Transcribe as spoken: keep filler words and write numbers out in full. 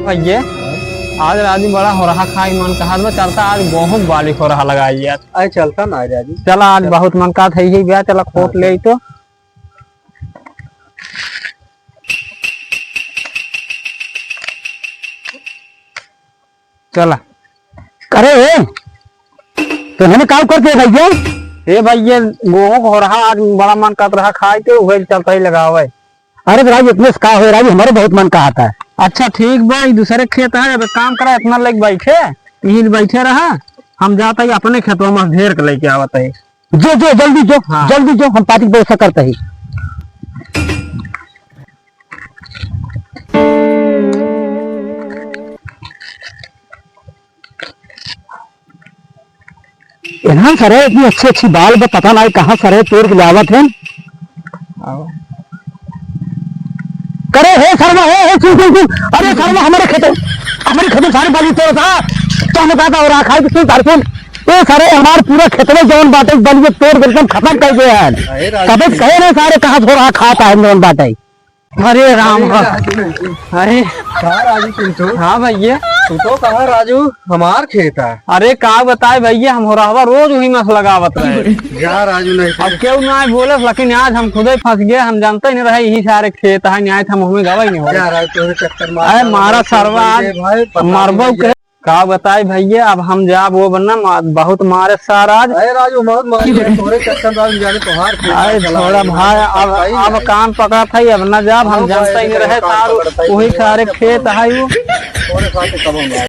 भैया, आज राजू बड़ा होरहा खाई मन कहत बा, चलता आज गोहूँ बाली होरहा लगाई यार। अरे चलता ना राजू। चला आज बहुत मन कहत है यही ब्याह, चला खोट ले तो। चला। अरे ए, तो हमें काम करते भैया? ए भैया, गोहूँ होरहा आज बड़ा मन कहत रहा खाए के, उहे चलता ही लगावे। अरे राजू, इतने से का होए राजू, हमारो बहुत मन कहत है। अच्छा ठीक बा, ई दूसरे खेत है, अब एक काम करा, इतना लेके बैठे, यहीं बैठे रहा, हम जाता ही अपने खेतवा में घेर के लेके आवत है। जो, जो, जल्दी जो, हाँ। जल्दी जो, हम पार्टी की व्यवस्था करते ही। इन्हां सरे इतनी अच्छी अच्छी बाल बा, पता नाहीं कहाँ सरे तोड़ के लावत हैं। आओ। करे हे सरवा, हे, हे, सुन, सुन, सुन। अरे सरवा, हमारे खेतों, हमारे खेतों सारे बाली तोड़ सा। तो हमें कहता हो रहा खाए, सुन, सारे सुन। ए सरे, हमार पूरा खेतवे जौन बाटे, बाली तोड़ के एकदम खतम कर दिया है। अरे राजू। कबे कहे ना सारे कहाँ से हो रहा खाता है जौन बाटे। अरे राम अरे हो। राजू। अरे। का राजू पिंटू? हाँ भैया। तू तो कहा राजू, हमार खेत है। अरे का बताए भैया, हम होरहवा रोज वही मस लगावत रहे। जा राजू नहीं अब तो। केहू ना बोले, लेकिन आज हम खुदे फंस गए, हम जानते ही नहीं रहे यही सारे खेत है, न्याय था हम हमें गवा ही नहीं हो। जा राजू तोहरे चक्कर मार अरे रहा मारा है, सरवा आज भाई, पता मरबो नहीं के। का बताई भैया, अब हम जाब वो बनना मा-, बहुत मारे सार आज। अरे राजू, बहुत मारे, तोरे चक्कर में जाने तोहार खेत अरे चला छोड़ा गया। भाई, अब, भाई, अब कान पकड़त है, अब ना जाब, हम हम जानते ही नहीं रहे, कान सार पकड़त है, वही सारे खेत है वो। तोरे साथ कब हम